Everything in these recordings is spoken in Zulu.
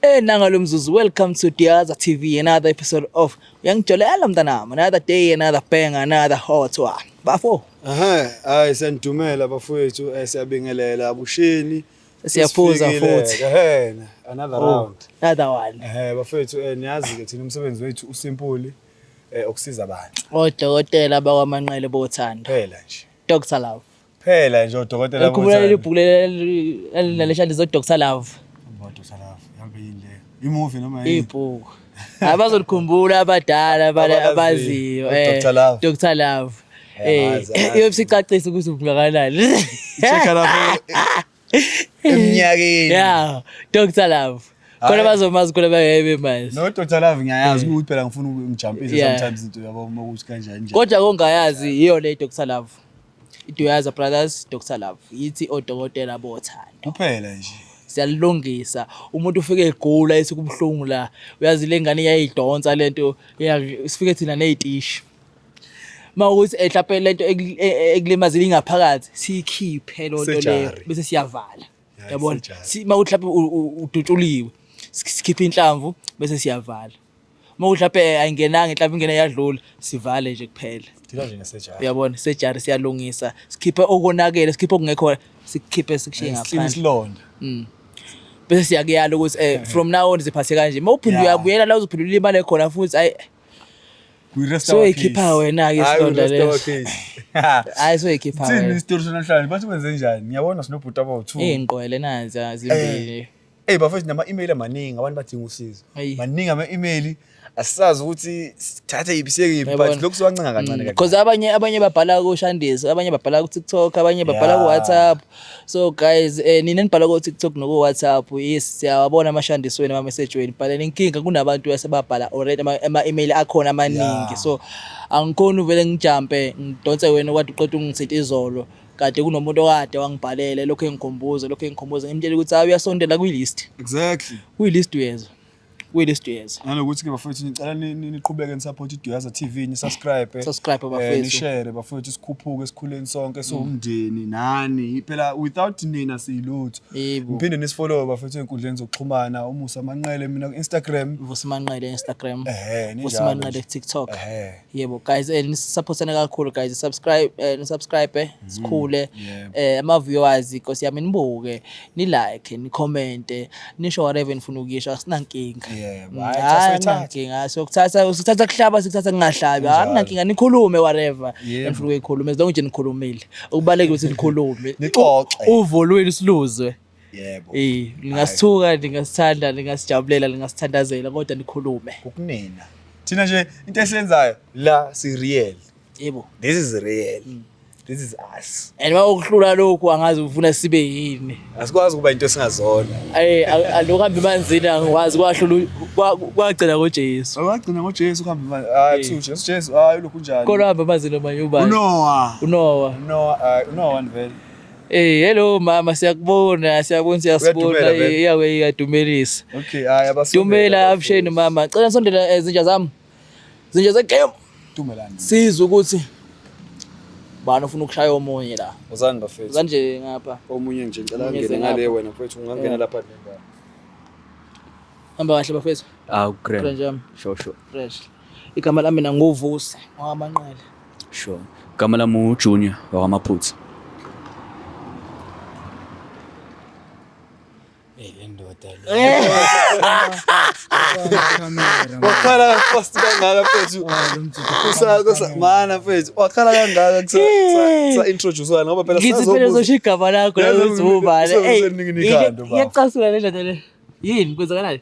Nangalo mzuzu, welcome to Diaza TV, another episode of Uyangijolela mntanami, another day, another bang, another hot one. Bafo. Ehhe, hayi siyanidumela bafowethu, siyabingelela abusheni. Siyaphuza Sesifikile-ke, futhi. Ehhe, another round. Another one. Ehhe bafowethu, niyazi ke thina umsebenzi wethu usimple, ukusiza abantu. Odokotela bakwaManqele bothando. Phela nje. Dr Love. Phela nje odokotela Ukhumbula leli bhuku elinaleshandi zo Dr Love. Bo Dr Love, yabe yini leyo? I-movie noma yini? Ibhuku. Abazolikhumbula abadala Abalaziyo. abaziyo. Dr. Love. Dr Love. Angazi, angazi. Iyobe sicacisa ukuthi ungakanani. Check lapho eminyakeni. Yeah, Dr Love. Khona Hhayi. bazomazi khona bangeke bemazi. No Dr Love ngiyayazi ukuthi phela ngifuna ukungijumpisa sometimes into yabo uma ukuthi kanjani nje. Kodwa kongayazi yiyo le Dr Love. Iduyaza Brothers, Dr Love. Yithi odokotela bothando. Kuphela nje. Siyalungisa. Umuntu ufike egula ethi kubuhlungu la. Uyazi le ngane iyayidonsa lento, sifike thina nezitishi. Mawukuthi mhlawumbe lento ekulimazile ingaphakathi, siyikhiphe lonto leyo Surgery. bese siyavala. Yeah, Yabona? surgery. Mawukuthi mhlawumbe udutshuliwe, sikhiphe inhlamvu bese siyavala. Mawukuthi mhlawumbe ayingenanga inhlamvu, ingene yadlula, sivale nje kuphela. Thina nje ngesejari. Uyabona, sejari siyalungisa, sikhiphe okonakele, sikhiphe okungekho, sikhiphe sikushiye Siklina ngaphandle. isilonda. Bese siyakuyala ukuthi from now on ziphathe kanje. Mawuphinda uyabuyela la uzophinda ulimale khona futhi ayi. We rest our case. Soyikhipha wena-ke Hayi, we isilonda rest our leso. case. Hayi soyikhipha Thini wena. isitori sanamhlanje bathi kwenze njani? Ngiyabona sinobhuti abawu-2. Iy'nqwele nazi zimbili. Ey bafethu nama-email amaningi abantu badinga usizo. Ayi. Maningi ama-email asisazi ukuthi sithathe yiphi siyeke yiphi but Uyabona? lokhu siwancenga kancane kancane. Because abanye babhala ku Shandis, abanye babhala ku TikTok, abanye babhala ku WhatsApp. So guys, nina nibhala ku TikTok noku WhatsApp, yes siyawabona amashandis wenu ama message wenu. But inkinga kunabantu asebabhala already ama email akhona amaningi. So angikhoni uvele ngijumpe ngidonse wena okade uqeda ungithinta izolo. Kade kunomuntu okade wangibhalele lokho engikhumbuza, lokho engikhumbuza, ngimtshela ukuthi hayi uyasondela kwi list. Kwi list uyezwa. Kwi list uyezwa. Nanokuthi ke bafowethu ngicela niqhubeke nisupport iDuyaza TV, ni subscribe. Subscribe bafowethu. Ni share bafowethu sikhuphuke sikhuleni sonke siwumndeni nani. Phela without nina siyilutho. Ngiphinde nisifollow bafowethu ezinkundleni zokuxhumana, uMusa Manqele mina ku Instagram. Vusi Manqele Instagram. Ninjalo Vusi Manqele nje. TikTok. Yebo guys, nisupportane kakhulu guys. Subscribe, nisubscribe, sikhule. Ama viewers Nkosi yami nibuke, ni like, ni comment, nisho whatever nifuna ukuyisho, asinankinga. Hayi, cha, Hayi, soyithatha. akunankinga. Sokuthatha, sokuthatha kuhlaba, sikuthatha kungahlabi. Kunjalo. Akunankinga, nikhulume whatever enifuna ukuyikhuluma, as long nje nikhulumile. Okubalulekile ukuthi nikhulume. Nixoxe. Uvo lwenu siluzwe. Ningasithuka, ningasithanda, ningasijabulela, ningasithandazela, kodwa nikhulume. Kukunina. Thina nje into esiyenzayo la si real. This is real. This is us. And mawukuhlula lokhu angazi ufuna sibe yini. Asikwazi ukuba into esingazona. Ayi, alokuhamba emanzini angikwazi, kwahlula kwagcina ngoJesu. Kwagcina ngoJesu kuhamba emanzini. Hayi, kuthiwa uJesu, Jesu, hayi lokhu kunjani? Kodwa hamba emanzini noma ubani? uNoah. uNoah. uNoah, hayi, uNoah vele. Hello mama, siyakubona, siyabona, siyasibona. Uyadumela vele. Iyawe iyadumelisa. Okay, hayi abasondela. Dumela absheni mama. Cela sondela zinja zami. Zinja ze game. Dumelani. Sizwe ukuthi bani ufuna ukushaya omunye la. Uzani bafethu. Uzani nje ngapha. Omunye nje ngicela Omunye angene ze ngale ngapha. wena mfethu, ungangena lapha nendawo. Hamba kahle bafethu. Grand. Grand jam. Sure, sure. Fresh. Igama lami mina nguVusi wakwaManqele. Sure. Igama lami uJunior wakwaMaphutha. Le ndoda le. Wakhala fast kangaka mfethu. Kusa mana mfethu. Wakhala kangaka kusa introduce wena ngoba phela Ngithi phela sazobuza. uzosho igama lakho la Yazi uthi ubani. uzobe Ey, useningi ikhanda, baba. iyacasula le ndoda le. Yini kwenzakalani?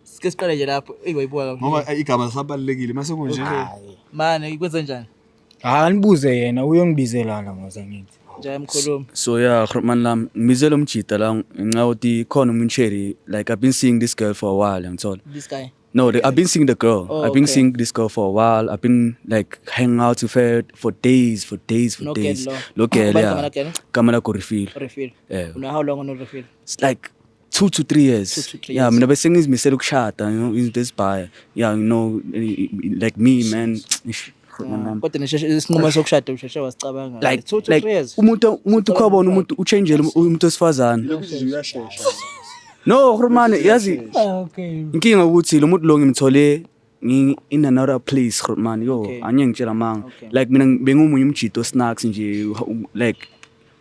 Sike siqale nje lapho. Ey wayibuka kabi. Ngoba igama lisabalulekile mase kunje. Mane kwenze njani? Hayi nibuze yena uyongibizelana ngoza ngithi. Njaya mkhulumi. So yeah, Grootman lam, ngibizele umjita la ngenxa yokuthi khona umuncheri, like I've been seeing this girl for a while, ngithola. This guy. No, I've been seeing the girl. Oh, I've been okay. seeing this girl for a while. I've been hanging out with her for days, for days, for No days. girl, lo. No girl, Ubani yeah. igama lakhe? Igama lakhe uRefil. Refill. Yeah. Una how long on Refill? It's like 2 to 3 years. 2 to 3 Yeah, years. mina bese ngizimisele ukushada, you know, izinto ezibhaya. Yeah, you know, like me, man. Ish, man. Kodwa nisheshe isinqumo sokushada usheshe wasicabanga. Like, 2 to like, 3 years. umuntu ukhwabona umuntu uchangele umuntu wesifazane. Lokhu nje uyashesha. No, Grootman, yazi Okay. inkinga ukuthi lo muntu lo ngimthole in another place, Grootman. Yo, Okay. angeke ngitshela manga. Okay. Like mina bengumunye umjito snacks nje like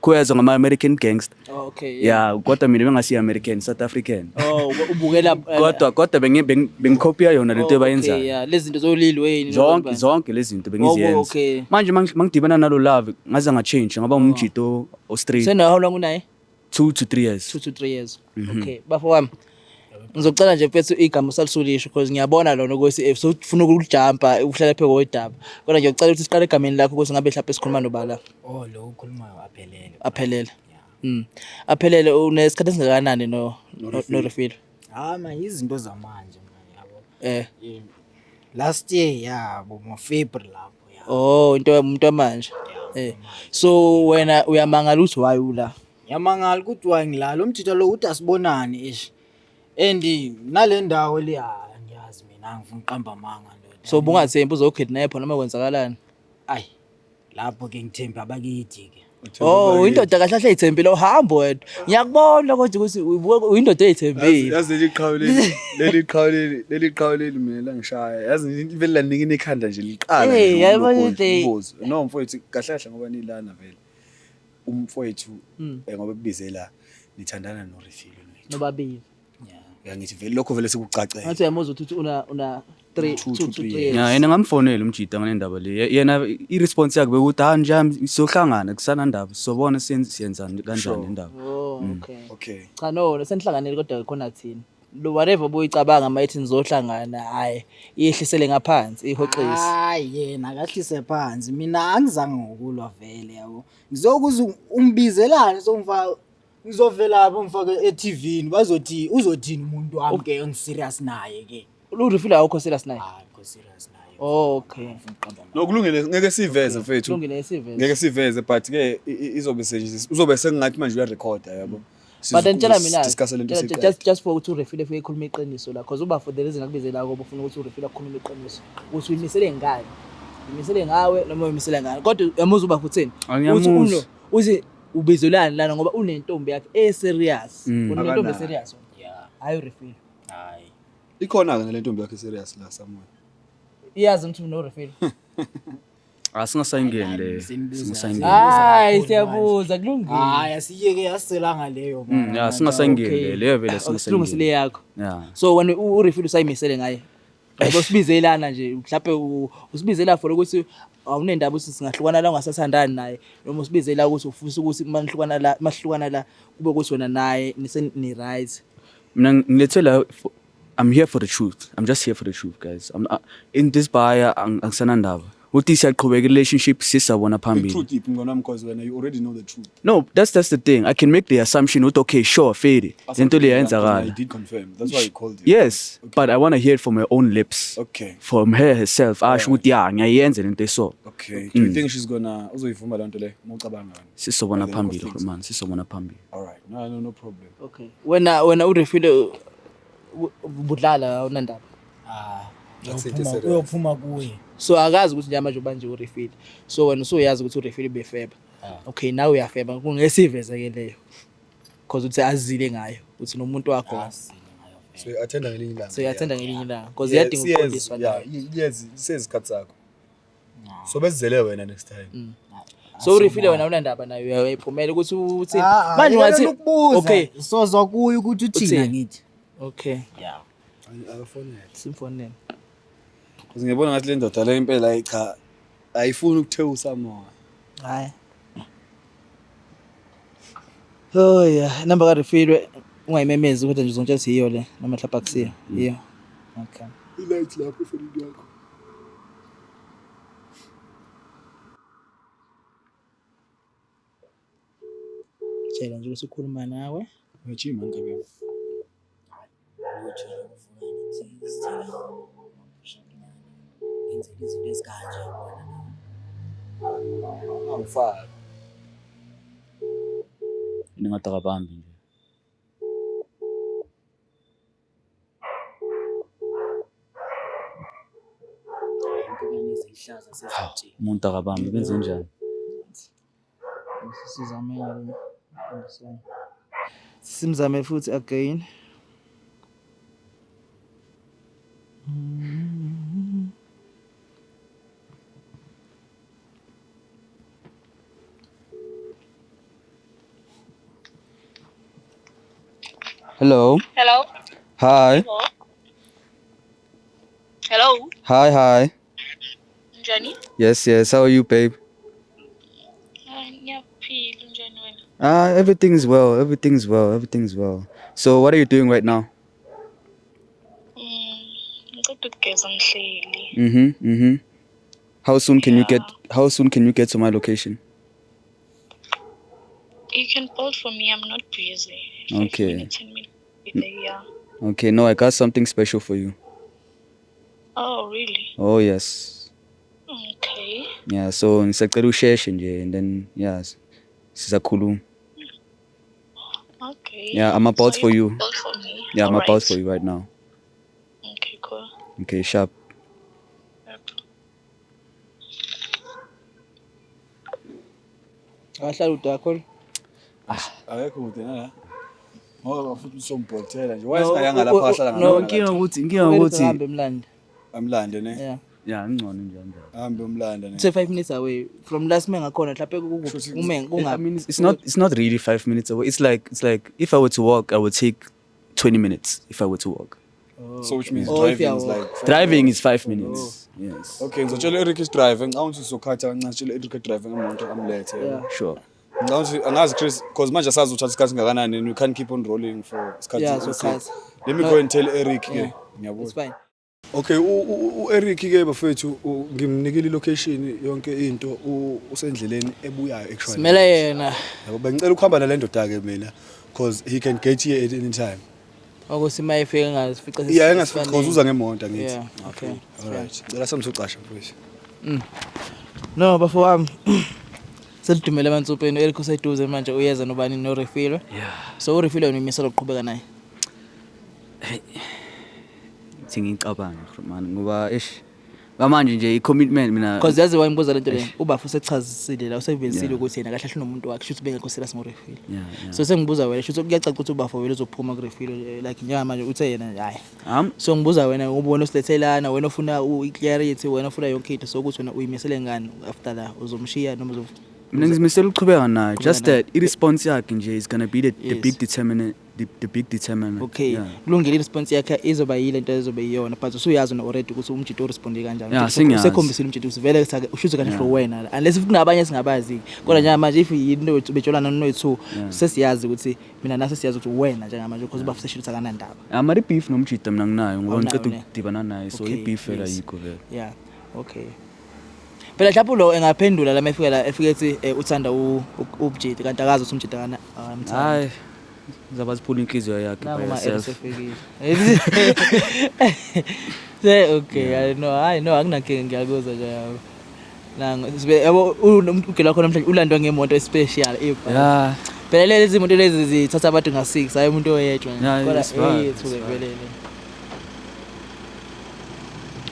kuyazwa ngama American gangster. Oh, okay. Yeah, kodwa mina bengasi American, South African. Oh, ubukela Kodwa bengikopia yona lento Oh, okay, abayenzayo. yeah. Lezi zinto zoLil Wayne Zonke lezi zinto bengiziyenza. Oh, okay. Manje mangidibana nalo love ngaze ngachange ngaba umjito o straight Sena how long unaye? 2 to 3 years. 2 to 3 years. Okay. Bafo wami. Ngizocela nje mfethu igama usalisulisho because ngiyabona lona ukuthi if ufuna ukujumpa uhlala phe kodaba. Kodwa ngiyocela ukuthi siqale egameni lakho ukuthi ngabe mhlawumbe sikhuluma nobala Oh, lo ukhulumayo aphelele. aphelele. Aphelele unesikhathi esingakanani no Refilwe? Hayi man, izinto zamanje man, yabo. Last year yabo, mo February lapho ya. Oh, into umuntu wamanje. So wena uyamangala ukuthi why ula? Ngiyamangala ukuthi why ngilala umjita lo uthi asibonane ish. And nale ndawo le angiyazi mina, angifuni uqamba amanga ndoda. So ubungathembi uzokidnap noma kwenzakalani? Ayi, lapho ke ngithemba abakithi ke. Oh, indoda kahle kahle ithembile uhambo wena. Ngiyakubona kodwa ukuthi uyindoda eyithembile. Yazi leli qhawe leli, leli qhawe leli, leli qhawe leli mina langishaya. Yazi vele lanika ikhanda nje liqala Hey, nje yabona umbuzo, ukuthi- umbuzo. No mfowethu, kahle kahle ngoba nilana vele. Umfowethu ngoba kubize la nithandana no Refilwe noyithu. Nobabili. Uyangithi vele lokho vele sekucacele. Ngathi uyamuzwa ukuthi una 3 Two 2 to to three 3 years. Yeah, yena ngamfonela umjita ngale ndaba le. Yena i-response yakhe bekuthi ha nje sizohlangana kusanandaba sizobona siyenzani kanjani indaba. Oh, okay. Okay. Cha no, senihlanganele kodwa khona thina. Lo whatever obuyicabanga mayithi nizohlangana, hayi, iyehlisele ngaphansi, ihoxise. Hayi yena akahlise phansi, mina angizange ngokulwa vele yabo. Ngizokuza umbizelane songifaka ngizovela lapho ngifake e-TV bazothi uzothini umuntu wami ke ongiserious naye ke. URefilwe awukho serious naye? Hayi, ngikho serious naye. Oh, okay. No kulungile ngeke siveze mfethu. Kulungile siveze. Ngeke siveze but ke izobe senje uzobe sengathi manje uyarecorda yabo. But ngitshela mina Discuss lento tshela- just for ukuthi uRefilwe efike ekhuluma iqiniso la because uba for the reason akubizela kubo ufuna ukuthi uRefilwe akhulume iqiniso. Ukuthi uyimisele ngani? Uyimisele ngawe noma uyimisele ngani? Kodwa uyamuzwa uba futhini? Angiyamuzwa. Uthi uthi ubizelani lana ngoba unentombi yakhe e serious. Unentombi Akanayo. serious. Yeah. Hayi uRefilwe. Hayi. Ikhona ke le ntombi yakhe serious la somewhere. Iyazi ukuthi unoRefilwe. Asingasayingeni le. Singasayingeni. Hayi siyabuza kulungile. Hayi asiyeke asiselanga leyo. Yeah, singasayingeni le. Leyo vele Silungise le singasayingeni. yakho. Yeah. So wena uRefilwe usayimisele ngaye. Ngoba usibizelana nje mhlawumbe usibizela for ukuthi awunendaba ukuthi singahlukana la ungasathandani naye noma usibizela ukuthi ufisa ukuthi manihlukana la mahlukana la kube ukuthi wena naye nise ni right. Mina ngilethe la I'm here for the truth. I'm just here for the truth, guys. I'm in this buyer angisanandaba. Uthi siyaqhubeka relationship sisabona phambili. Truth iphi mngani wami because wena you already know the truth. No, that's the thing. I can make the assumption ukuthi okay, sure, fede. Lento le I yenzakala. did confirm. That's why I called you. Yes, but I want to hear it from her own lips. Okay. From her herself. Asho ukuthi ya ngiyayenza lento eso. Okay. Do you think she's gonna uzoyivuma le nto le? Uma ucabanga wena. Sisobona By the look of phambili, things. man, sisobona phambili. All right. No, no, no problem. Okay. Wena uRefilwe budlala awunandaba. Ah. That's it, serious. Uyophuma kuye. So akazi ukuthi nje manje ubanje uRefilwe. So wena usuyazi ukuthi uRefilwe befeba. Okay, nawe uyafeba kungesiveze ke leyo. Because uthi azile ngayo uthi nomuntu wakho. So you attend ngelinye ilanga. So uyathanda ngelinye ilanga because Yeah, iyadinga siyezi- ukuqondiswa Yeah, nayo. yes, sezikhathi sakho. So besizele wena next time. So uRefilwe wena unandaba nayo uyayiphumela ukuthi uthi Ah, manje ungathi ukubuza. okay Sozwa kuye ukuthi uthina Uthini? ngithi. Okay. Yeah. Akafonele. Simfonele. Because ngiyabona ngathi le ndoda le impela ayi cha ayifuni ukuthewusa moya. Hayi. Oh yeah, number kaRefilwe ungayimemezi kodwa nje uzontshela ukuthi yiyo le noma mhlawumbe akusiyo. Yiyo. Okay. I-light lapho efonini yakho. Tshela nje ukuthi ukhuluma nawe. Uyajima nkabi yami. Ngenzela izinto ezikanje yabona. Angifaki. Ningathi akabambi nje. Impukane ezihlaza sezitsheni. Umuntu akabambi benze njani? Sizame Simzame futhi again. Hello. Hello. Hi. Hello. Hello. Hi, hi. Njani? Yes, yes. How are you, babe? Ah, ngiyaphila, unjani wena? Ah, everything's well. Everything's well. Everything's well. So, what are you doing right now? Ngiceda ukugeza ngihleli. How soon can you get how soon can you get to my location? You can call for me. I'm not busy. 5 Okay. minutes, 10 minutes. Be there, yeah. Okay, no, I got something special for you. Oh, really? Oh, yes. Okay. Yeah, so ngisacela usheshe nje and then yeah, sizakhuluma. Okay. Yeah, I'm about So for you. Call for me. Yeah, I'm about Alright. for you right now. Okay, cool. Okay, sharp. Yep. Ahlala udakho. Akekho kude nala. Ngoba futhi usombholthela nje. Wayesingayanga lapha ahlala No, ngalo. Inkinga ukuthi inkinga ukuthi Hambe emlando. Amlande ne. Yeah. Yeah, ngcono nje kanjalo. Hambe umlande ne. Say 5 minutes away from last man ngakhona mhlawumbe Shuthi- kume kunga I mean, it's not really 5 minutes away. It's like if I were to walk, I would take 20 minutes if I were to walk. So which means Oh, if driving is you are- like Driving is 5 minutes. Yes. Okay, ngizotshela Eric drive. Ngicabanga ukuthi sizokhatha kancane sitshele Eric drive ngemoto amlethe. Yeah. Sure. Ngicabanga ukuthi angazi Chris because manje asazi uthatha isikhathi ngakanani and we can't keep on rolling for isikhathi. Yeah, eside. sokhathi. Let me go and tell Eric ke. Ngiyabona. It's fine. Okay, u-Eric ke bafethu ngimnikile ilocation yonke into usendleleni ebuyayo actually. Simele yena. Yabo bengicela ukuhamba nale ndoda ke mina because he can get here at any time. Ukuthi mayifika ngazifica. Yeah, engasifica because uza ngemoto angithi. Yeah, okay. All right. Ngicela samsocasha mfowethu. No, bafo wami. Selidumele emansupeni Eric useduze manje uyeza nobani no Refilwe. Yeah. So uRefilwe wena uyimisela ukuqhubeka naye. Thi ngicabanga man ngoba eish ngamanje nje i-commitment mina. Because yazi wayimbuza lento le ubafu usechazisile la usevezile ukuthi yena kahle hle unomuntu wakhe shuthi bengekho serious ngoRefilwe. So sengibuza wena shuthi kuyacaca ukuthi ubafu wena uzophuma kuRefilwe like njengamanje uthe yena hayi. So ngibuza wena ngoba wena usilethelana wena ufuna i-clarity wena ufuna yonke into so ukuthi wena uyimisele ngani after la uzomshiya noma uzof Mina ngizimisela ukuqhubeka naye just naye. that i-response yakhe nje is gonna be the Yes. big determinant, the big determinant. Okay, Yeah. kulungile i-response yakhe izoba yile nto ezobe iyona but usuyazi wena already ukuthi umjito uresponde kanjani. Yeah, sengiyazi. Usekhombisile umjito ukuthi vele ushuthi kahle for wena la unless if kunabanye esingabazi kodwa njengamanje if yinto bejolana noyi-two sesiyazi ukuthi mina nase siyazi ukuthi wena njengamanje because uba useshilo ukuthi akanandaba. Amara i-beef nomjita mina nginayo ngoba Awunayo, ngiceda ne? ukudibana naye so Okay, i-beef vele yes. ayikho vele. Yeah, okay. Phela mhlawumbe lo engaphendula la mayefika la efike ethi uthanda ubujiti kanti akazi ukuthi umjiti akana akamthandi. Hayi zaba ziphula inhliziyo yakhe by Nangu ma herself. esefikile. Se okay, I know, hayi no akunankinga ngiyakuzwa nje yabo. Nangu sibe yabo ugela khona namhlanje ulandwa ngemoto especial ibhasi. Yeah. Phela lezi moto lezi zithatha abantu nga6 hayi umuntu oyedwa nje. Yeah, Kodwa it's fine, eyethu it's ke fine. vele le.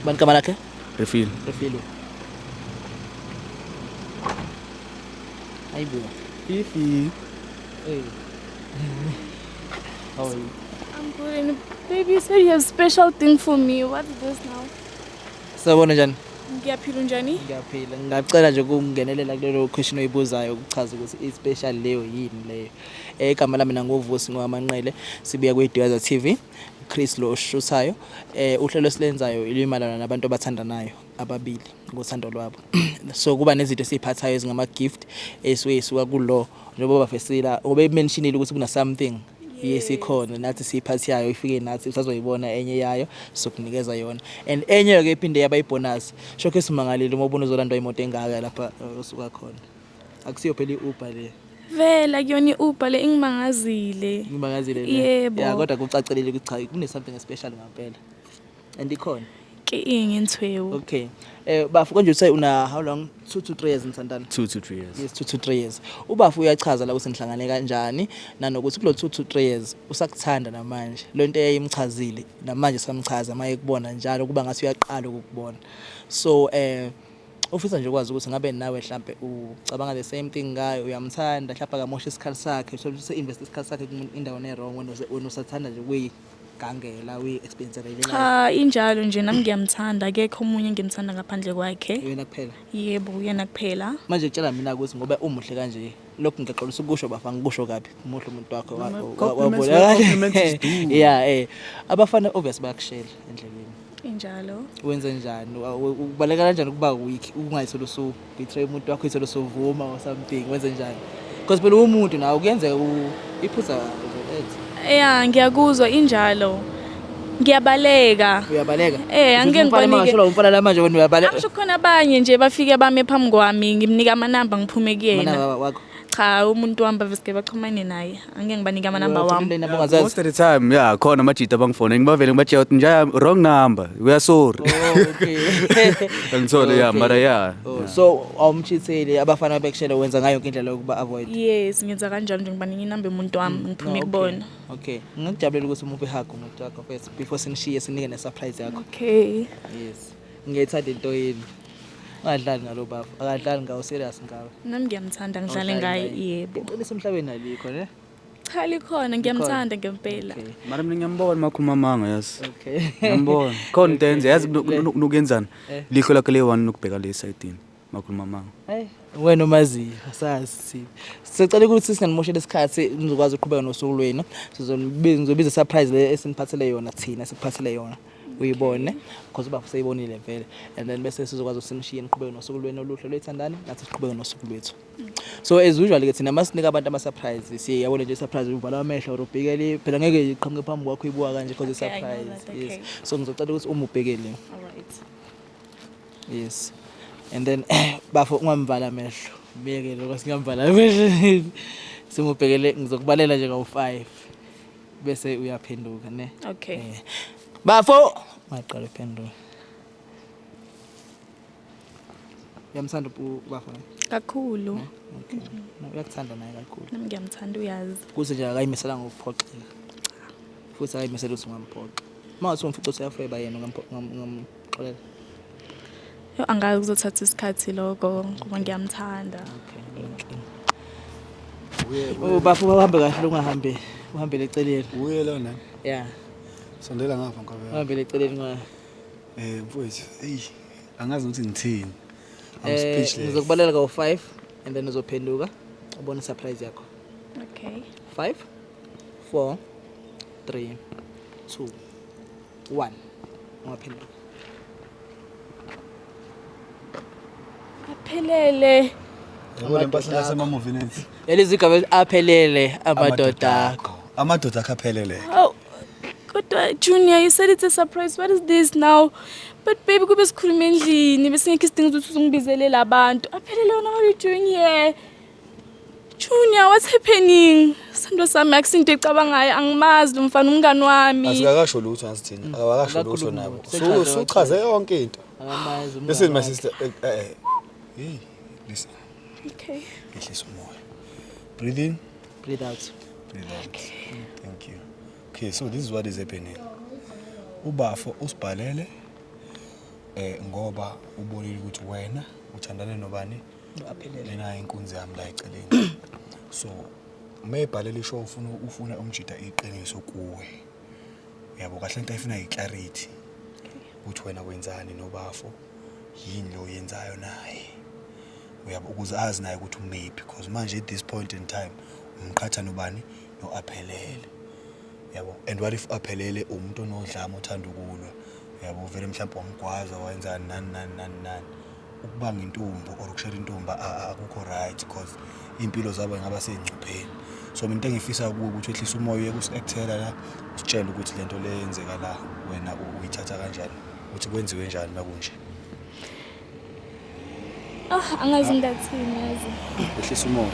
Bani igama lakhe? Refill. Refilwe. Hayibo. Fifi. Hey. How are you? I'm good. And baby, you said you have special thing for me. What's this now? Sawubona njani? Ngiyaphila unjani? Ngiyaphila. Ngingacela nje ukungenelela kulelo question oyibuzayo ukuchaza ukuthi i-special leyo yini leyo. Igama lami nangovusi ngwamanqele sibuya kwi-Diyaza TV. Chris lo oshuthayo. Uhlelo esilenzayo ilimalana nabantu abathandanayo ababili ngothando lwabo. So kuba nezinto esiziphathayo ezingama gift esuke isuka kulo njengoba bafesila ngoba mentionile ukuthi kuna something yesikhona nathi siyiphathayo ifike nathi usazoyibona enye yayo sokunikeza yona and enye ke iphinde yaba ibonus shokhe simangalile uma ubona uzolandwa imoto engaka lapha osuka khona akusiyo phela i-Uber le. Vele akuyona i-Uber le ingimangazile. Ngimangazile le. Yebo. Yeah, kodwa kucacelile ukuthi cha kune something special ngempela and ikhona. Ke eng ntho Okay, bafu konje uthe una how long, 2 to 3 years nithandana? 2 to 3 years. Yes, 2 to 3 years. Ubafu uyachaza la ukuthi nihlangane kanjani nanokuthi kulo 2 to 3 years usakuthanda namanje lo nto eyayimchazile namanje samchaza maye kubona njalo kuba ngathi uyaqala ukukubona. So ufisa nje ukwazi ukuthi ngabe nawe mhlambe ucabanga the same thing ngayo, uyamthanda mhlawumbe akamosha isikhathi sakhe, mhlawumbe use-invest isikhathi sakhe indawo e-wrong, wena wena usathanda nje kuyi uyigangela uyi-experience le Cha, injalo nje, nami ngiyamthanda, akekho omunye engimthanda ngaphandle kwakhe. Yena kuphela? Yebo, uyena kuphela. Manje tshela mina ukuthi ngoba umuhle kanje, lokhu ngiyaxolisa ukusho bafa, ngikusho kabi, muhle umuntu wakho. Compliments where compliments is due. Yeah, abafana obvious bayakushela endleleni. Injalo. Wenze njani? Ubaleka kanjani ukuba weak, ungayitholi usu betray umuntu wakho, uyithole usuvuma or something? Wenze njani? Because phela umuntu nawe kuyenzeka iphutha uzolenza. Ya, ngiyakuzwa, injalo. Ngiyabaleka. Uyabaleka? Eh, angeke Umfana ngibanike. mangashola umfana la manje, wena uyabaleka? Angisho khona abanye nje bafike bame phambi kwami, ngimnika amanamba, ngiphume kuyena. Amanamba wakho? Cha, umuntu wami bavesike baxhumane naye. Angeke ngibanike amanamba wami. Inamba ongazazi? Most of the time, yeah, khona amajita abangifona, ngibavele ngibatshela ukuthi nje wrong number, we are sorry. Oh, okay. Angithole, yeah, Okay. mara yeah. Oh, so awumchitheli, abafana bekushela, wenza ngayo yonke indlela yokuba avoid? Yes, ngenza kanjalo nje, ngibanika inamba yomuntu wami, ngiphume No, okay. kubona. Okay, ngingakujabulela ukuthi umuphe hug umuntu wakho first before sinishiye, sinike ne-surprise yakho. Okay. Yes, ngiyayithanda into yenu. Ungadlali ngalo bafo, akadlali ngawo, serious ngawe. Nami ngiyamthanda, ngidlale Awudlali ngaye, yebo. Iqiniso emhlabeni alikho ne? Cha, likhona, ngiyamthanda ngempela. Okay. Mara mina ngiyambona makhuluma amanga, yazi. Okay. Ngiyambona. Khona into enze, yazi nokuyenzani. Eh. Lihlo lakhe le one nokubheka le side makhuluma amanga. Hey, wena umaziyo, asazi. Sicela ukuthi singanimoshela isikhathi, nizokwazi ukuqhubeka nosuku lwenu. Sizobiza, ngizobiza surprise le esiniphathele yona thina, sikuphathele yona. Uyibone because ubaba useyibonile vele, and then bese sizokwazi ukuthi sinishiye niqhubeke nosuku lwenu oluhle lwethandani, nathi siqhubeke nosuku lwethu. So as usual ke thina masinika abantu ama surprise, siyabona nje surprise uvala amehlo or ubhekele, phela ngeke iqhamuke phambi kwakho ibuka kanje because Okay, I know surprise. that, Yes. okay. So ngizocela ukuthi uma ubhekele. All right. Yes. And then bafo ungamvala amehlo. Miyeke lokho, singamvala amehlo. Simubhekele, ngizokubalela nje kawu5. Bese uyaphenduka ne. Okay. Bafo, maqala uphenduka. Uyamthanda ubafo ne? Kakhulu. Okay. No, uyakuthanda naye kakhulu. Nami ngiyamthanda, uyazi. Kuze nje akayimisela ngokuphoxeka. Futhi akayimisela ukuthi ungamphoxa. Uma ngathi umfico useyafeba yena, ungamxolela? Yo, angazi, kuzothatha isikhathi lokho ngoba ngiyamthanda. Okay. Oh bafo, uhambe kahle, ungahambi. Uhambele eceleni. Uye lona. Yeah. Sondela ngapha, nkabe. Uhambele eceleni ngoba Mfowethu, hey, angazi ukuthi ngithini. I'm speechless. Ngizokubalela kawu-5 and then uzophenduka ubone surprise yakho. Okay. 5, 4, 3, 2, 1. Ungaphenduka. Aphelele. Yabo le mpahla yasemamuvini ethi. Yalezi igama elithi aphelele amadoda akho. Amadoda akho aphelele. Oh, kodwa Junior, you said it's a surprise. What is this now? But baby, kube sikhuluma endlini, besingekho isidingo ukuthi uzongibizelela abantu. Aphelele wena, what are you doing here? Junior, what's happening? Sando sami, akusinto ecabangayo, angimazi lo mfana, umngani wami. Asikakasho lutho ngasithini. Akakasho lutho Akakhulumi nabo. lutho. Sechaze. Suchaze yonke into. Akamazi umngani Listen, my wakhe. sister. Hey, listen. Okay. Ngehlisa umoya. Breathe in, Breathe out. Breathe out. Thank you. Okay, so this is what is happening. Ubafo usibhalele ngoba ubonile ukuthi wena uthandane nobani? Aphelele. Lena inkunzi yami la eceleni. So mayebhalela ishow ufuna umjida iqiniso kuwe. Yabo kahle, into ayifuna iclarity. Ukuthi wena wenzani nobafo, yini lo yenzayo naye. Uyabo, ukuze azi naye ukuthi umephi, because manje at this point in time umqhatha nobani? No-Aphelele. Yabo, and what if Aphelele umuntu onodlame, othanda ukulwa? Yabo, vele mhlawumbe wamgwaza, wayenzani, nani nani nani nani. Ukubanga intombi or ukushela intombi akukho right, because iy'mpilo zabo ingaba sey'ngcupheni. So mina into engifisa kuwe ukuthi wehlise umoya, uyeke usi-actela la, usitshele ukuthi lento le yenzeka la wena uyithatha kanjani, ukuthi kwenziwe njani makunje. Ah, angazi ngingathini, yazi. Wehlisa umoya,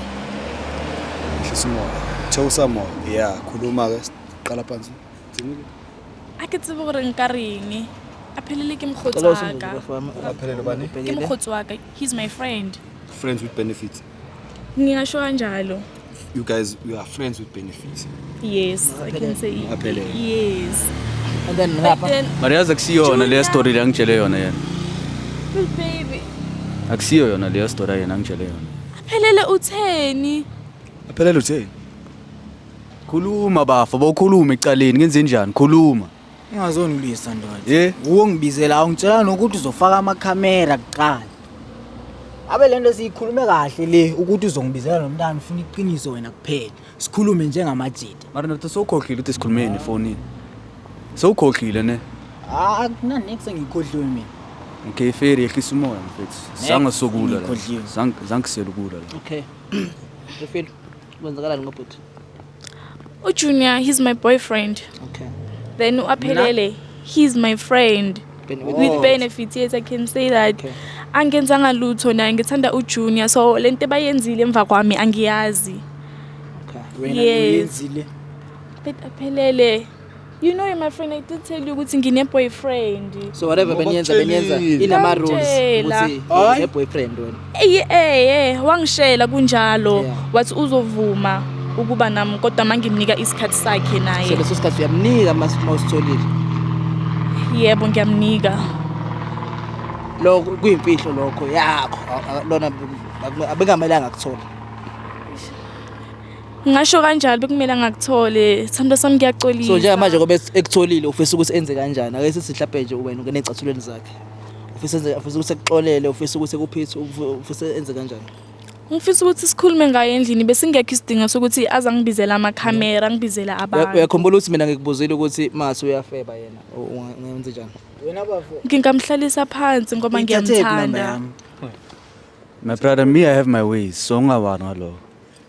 wehlisa umoya, theosa moya. Yeah, khuluma-ke, qala phansi. Thini-ke? A ke tsebe gore nka reng. Aphelele ke mokgotsi Cela wa usondele ka. bafo wami. Aphelele bani? Ke mokgotsi wa ka. He's my friend. Friends with benefits? Ngingasho kanjalo. You guys, you are friends with benefits? Yes, I can say. Aphelele. Yes. And then But ngapha. then, Mara yazi akusiyona leyo story le angitshele yona yena. but baby, Akusiyo yona leyo story yena angitshele yona. Aphelele utheni? Aphelele utheni? Khuluma bafo, bawukhuluma ecaleni ngenze njani? Khuluma. Ungazongilwisa ndoda. Eh? Uwo ngibizela ungitshela nokuthi uzofaka amakhamera kuqala. Abe lento siyikhulume kahle le ukuthi uzongibizela nomntana ufuna iqiniso wena kuphela. Sikhulume njengamajita. Mara ndoda sowukhohlile ukuthi sikhulumeni efonini. Sowukhohlile ne? Ah, akunanex engiyikhohliwe mina. Okay, fair yehlisa umoya mfethu. Zange sokula la. Ngikhohliwe. Zange zange selukula la. Okay. Refil, kwenzakalani ngobhuti? UJunior, he's my boyfriend. Okay. Then uAphelele, he's my friend. With benefits, yes, I can say that. Okay. Angenzanga lutho naye ngithanda uJunior. So lento bayenzile emva kwami angiyazi. Okay. Wena Yes. uyenzile. But Aphelele, you know you're my friend. I did tell you ukuthi ngine boyfriend. So whatever beniyenza beniyenza inama rules Ngiyamtshela. ukuthi une boyfriend wena. Ey eh eh wangishela kunjalo. Yeah. Wathi uzovuma ukuba nami kodwa mangimnika isikhathi sakhe So naye. leso sikhathi uyamnika mawusitholile. Yebo ngiyamnika. Lokho kuyimfihlo lokho yakho lona abengamelanga akuthola. Ngasho kanjalo bekumele ngakuthole. Sithando sami ngiyaxolisa. So njengamanje ngoba ekutholile ufisa ukuthi enze kanjani? Ake sithi mhlawumbe nje wena ungene ecathulweni zakhe. Ufisa enze ufisa ukuthi ekuxolele, ufisa ukuthi ekuphithe, ufisa enze kanjani? Ngifisa ukuthi sikhulume ngayo endlini besingekho isidingo sokuthi azangibizela amakhamera, angibizela abantu. Uyakhumbula ukuthi mina ngikubuzile ukuthi mase uyafeba yena ungenze njani? Wena bafo. Ngingamhlalisa phansi ngoba Uyithathe phi number ngiyamthanda. yami? My brother, me I have my ways. So ungawani ngalokho.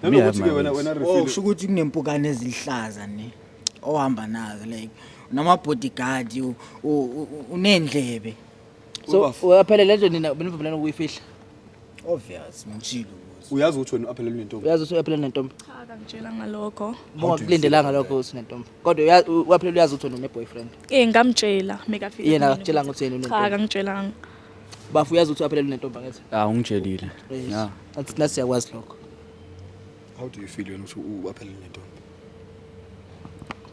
Me I have Nanokuthi my ke wena ways. wena Oh, Refilwe kusho ukuthi kunempukane ezihlaza ne ohamba nazo like unama bodyguard unendlebe. So uyaphelele nje nina benivumelana ukuyifihla. Obvious ngitshilo ukuthi. uyazi ukuthi wena aphelele unentombi. Uyazi ukuthi uyaphelele nentombi. Cha akangitshela ngalokho. Ungakulindelanga lokho ukuthi unentombi. Kodwa uyaphelele uyazi ukuthi wena une boyfriend. Eh ngamtshela mekafika. Yena kumina akakutshelanga ukuthi yena Cha unentombi. akangitshelanga. Bafu uyazi ukuthi uyaphelele unentombi angithi? Ah, ungitshelile. Yes. Yeah. Nathi nathi siyakwazi lokho. How do you feel wena ukuthi uaphelele unentombi?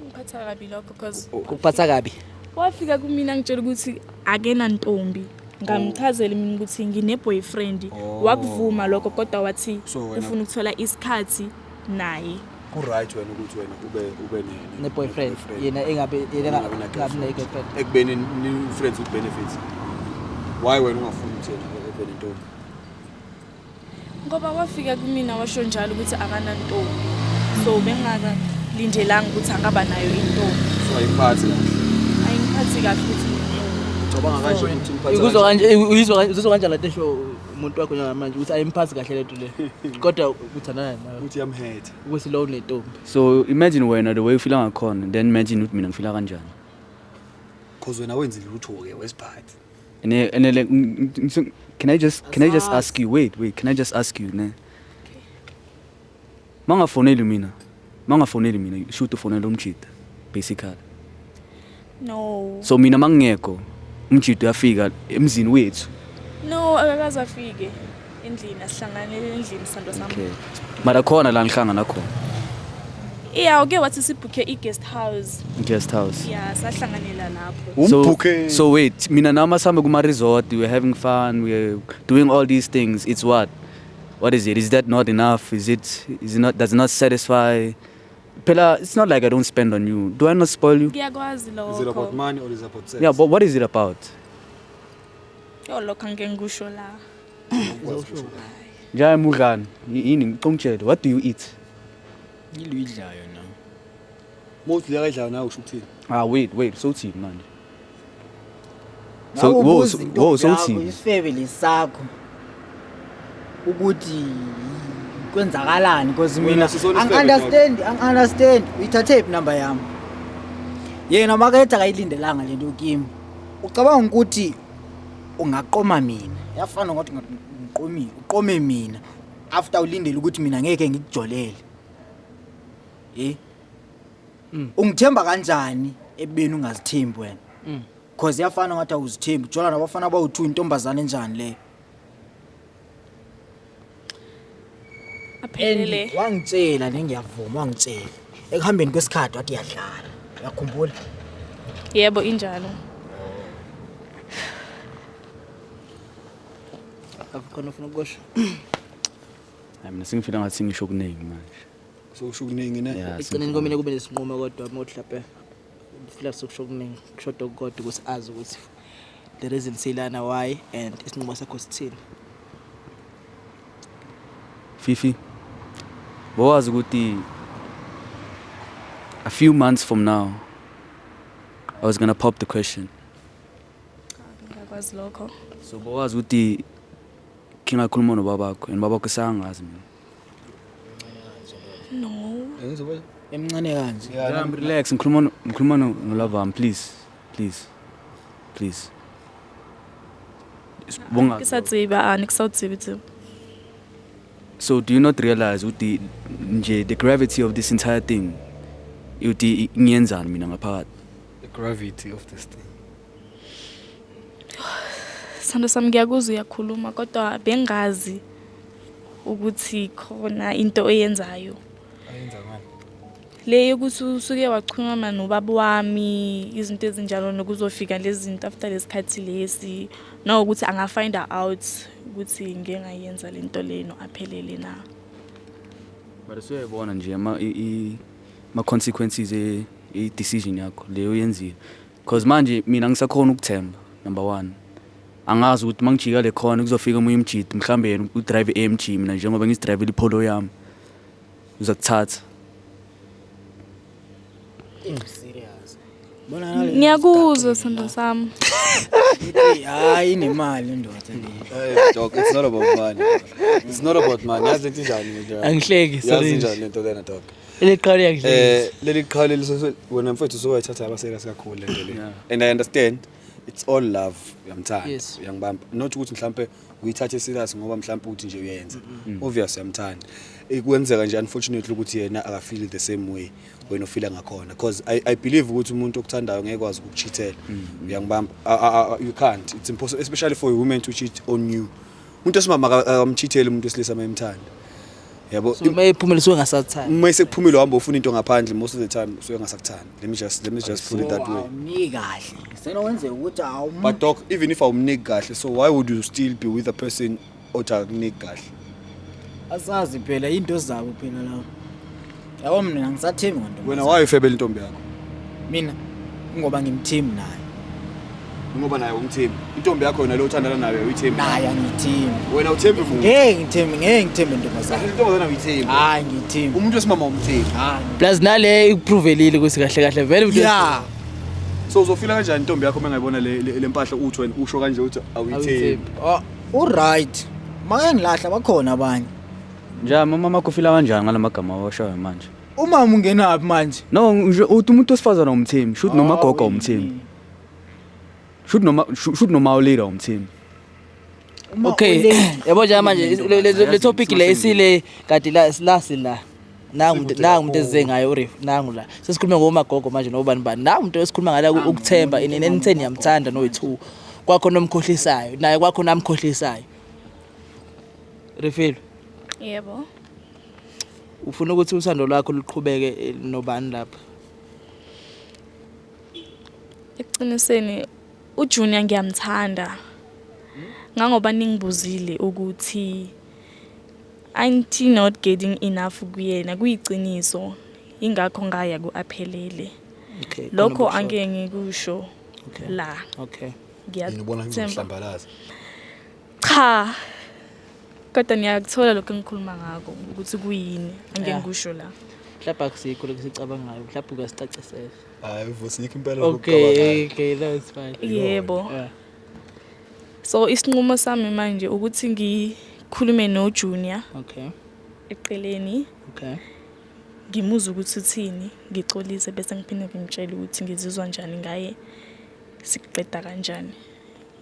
Ngiphatha kabi lokho because Ukuphatha kabi. wafika kumina ngitshela ukuthi akena ntombi. Ngamchazela mina ukuthi ngine boyfriend. Wakuvuma lokho kodwa wathi So wena- ufuna ukuthola isikhathi naye. Ku right wena ukuthi wena ube ube Ne boyfriend yena engabe yena Ungabi na engabi ne girlfriend. Ekubeni ni friends with benefits. Why wena ungafuni ukuthi yena ebe nentombi? Ngoba wafika kumina washo njalo ukuthi akanantombi. So bengakalindelanga ukuthi angaba nayo intombi. So ayiphathi kahle. Ayingiphathi kahle ukuthi nginentombi. Ucabanga kanje ukuthi umphatha Ikuzwa kanje uyizwa kanje uzizwa kanjani lento esho umuntu wakho njengamanje ukuthi ayimphathi kahle lento le. Kodwa uthandana nawe ukuthi yamhetha. ukuthi lo unentombi. So imagine wena the way ufila ngakhona, then imagine ukuthi mina ngifila kanjani. Cause wena wenzile lutho ke wesiphathi. And like, can I just ask you? Wait, wait. Can I just ask you ne? Mangafoneli mina. Mangafoneli mina. Shoot ufonela umjita basically. No. So mina mangingekho umjita uyafika emzini wethu. No, akakaze afike endlini asihlanganele endlini sithando sami. Okay. Mara khona la nihlangana khona. Yeah, uke wathi sibhukhe i-guest house. Guest house. Yeah, sahlanganela lapho. So, Umbhukhe. so wait, mina nama sihambe kuma resort, we're having fun, we're doing all these things. It's what? What is it? Is that not enough? Is it not does it not satisfy? Phela, it's not like I don't spend on you. Do I not spoil you? Ngiyakwazi Is it about lokho. money or is it about sex? Yeah, but what is it about? Yo lokho angeke ngikusho la. Njaya mudlani, yini ngicongitshele, what do you eat? Ngiluyidlayo na. Mostly akayidlayo nawe usho ukuthini? Ah, wait, wait, so uthini manje? So, Ngabe wo, ubuza so, intombi wo, so yakho, uthini? Isifebe lesakho ukuthi kwenzakalani because Wena mina sisona isifebe, angi-understand angi-understand uyithathe phi number yami yena makethe akayilindelanga lento kimi ucabanga ukuthi ungaqoma mina yafana ngathi ngiqomile uqome mina after ulindele ukuthi mina ngeke ngikujolele eh ungithemba kanjani ebeni ungazithembi wena cause yafana ngathi awuzithembi ujola nabafana abawu-two intombazane enjani leyo Aphelele. And wangitshela nengiyavuma wangitshela ekuhambeni kwesikhathi wathi uyadlala uyakhumbula Yebo injalo. Akukhona ufuna ukusho. Hayi mina sengifila ngathi ngisho okuningi manje. So usho kuningi ne? Yeah. Ekugcineni komele kube nesinqumo kodwa uma mhlawumbe fila sokusho kuningi kushoda okukodwa ukuthi azi ukuthi the reason silana why and isinqumo sakho sithini. Fifi, bowazi ukuthi a few months from now I was gonna pop the question. Ngakwazi lokho. So bowazi ukuthi kingakhuluma nobabakho and babakho sangazi mina. No. Emncane kanje. Yeah, I'm relax, ngikhuluma no-love, please. Please. Please. Ke sa tsebe a ne ke sa o tsebe tsebo. So do you not realize ukuthi nje the gravity of this entire thing ukuthi ngiyenzani mina ngaphakathi? The gravity of this thing. Sithando sami, ngiyakuzwa uyakhuluma, kodwa bengazi ukuthi khona into oyenzayo. Ayenza ngani? Le yokuthi usuke wachumama nobaba wami, izinto ezinjalo, nokuzofika lezi zinto after lesikhathi lesi, nokuthi anga-find out ukuthi ngike ngayenza lento le no-aphelele na. But usuyayibona nje ama consequences e decision yakho leyo oyenzile. Because manje mina ngisakhona ukuthemba, number 1. Angazi ukuthi mangijika le khona kuzofika omunye umjidi, mhlambe yena udrive AMG, mina njengoba ngizidrive iPolo yami. Uzakuthatha. Serious. Bona nale. Ngiyakuzwa, sithando sami. Ithi hayi, inemali indoda le. Hey dog, it's not about money. It's not about money. Yazi lento injani nje? Angihleki, Yazi sorry. injani lento lena, dog? Leli qala yangihlekisa. Leli qhalo leli, wena mfethu, usowayithatha yaba serious kakhulu lento le. And I understand it's all love, uyamthanda. Uyangibamba. Not ukuthi mhlambe uyithathe serious ngoba mhlambe uthi nje uyenza. Obvious uyamthanda. Ikwenzeka nje unfortunately ukuthi yena akafeel the same way wena ufila ngakhona, because I believe ukuthi umuntu okuthandayo ngeke kwazi ukukucheatela. Uyangibamba? You can't. It's impossible, especially for a woman to cheat on you. Umuntu osimama akamcheateli umuntu wesilisa mayemthanda. Yabo. So uma ephumile suke ngasathanda. Uma sekuphumile uhamba ufuna into ngaphandle, most of the time usuke ngasakuthandi. Let me just put it that way. Awumniki kahle. Senokwenzeka ukuthi awum But dog, even if awumniki kahle, so why would you still be with a person othi akunika kahle? Asazi phela, into zabo phela lawo. Yabo, mina ngisathembi ngontombi. Wena why ufebela intombi yakho? Mina ngoba ngimthembi naye. Ngoba naye umthembi. Intombi yakho yona lo uthandana nayo uyithembi? Naye angiyithembi. Wena uthembi muntu? Ngeke ngithembi, ngeke ngithembe intombazane. Kahle, intombazana uyithembi? Hayi, ngiyithembi. Umuntu wesimama umthembi? Hayi. Plus nale ikuprovelile ukuthi kahle kahle vele umuntu So uzofila kanjani intombi yakho uma ngayibona le mpahla, uthi wena usho kanje uthi awuyithembi? Awuyithembi. Oh, uright. Make ngilahla, bakhona abanye. Nja mama makho ufila kanjani ngalamagama awashoyo manje? Umama ungenaphi manje? No, nje uthi umuntu wesifazane umthembi, shoot noma gogo umthembi. Shoot noma ulady umthembi. Uma Okay, yabo nje manje le topic le esile kade la la nangu umuntu eze ngayo uref nangu la sesikhuluma ngomagogo manje nobani bani, nangu umuntu esikhuluma ngala ukuthemba ini enitheni yamthanda no2 kwakho nomkhohlisayo naye kwakho namkhohlisayo Refilwe. Yebo. Ufuna ukuthi uthando lwakho luqhubeke nobani lapha? Eqinisweni uJunior ngiyamthanda. Ngangoba ningibuzile ukuthi anti not getting enough kuyena, kuyiciniso. Ingakho ngaya kuaphelele. Lokho angeke ngikusho la. Yini ubona Ngiyathemba. ngizohlambalaza? Cha. Kodwa niyakuthola lokho engikhuluma ngako ukuthi kuyini, angeke ngikusho la. Mhlawumbe akusikho lokho esicabangayo, mhlawumbe uyasicacisela. Hayi vusikho impela. Okay, that's fine. Yebo. So isinqumo sami manje ukuthi ngikhulume no Junior eqeleni, ngimuzwe ukuthi uthini, ngixolise, bese ngiphinde ngimtshele ukuthi ngizizwa njani ngaye, siqeda kanjani.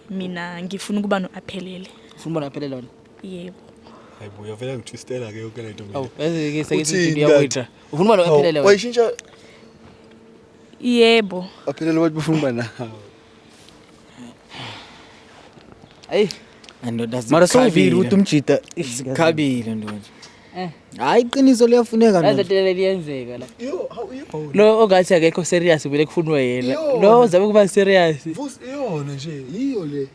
Mina ngifuna ukuba no-aphelele. Ufuna ubona aphelele wena? Yebo. Hayi bo, uyavela ngitwistela ke yonke lento mina. Awu, bese ke sekithi Uthini uyawina. Ufuna ubona aphelele wena? Wayishintsha. Yebo. Aphelele bathi bafuna ukuba nawe. Ayi. Ndoda. Mara sowuvile ukuthi umjida Zikhabile, ndoda. Hayi, iqiniso liyafuneka, Yazi ndoda. lento liyenzeka la. Yo, how iyo? Lo ongathi akekho serious vele kufunwa yena. Iyona. Lo uzabe kuba serious. Vusi, iyona nje, yiyo le.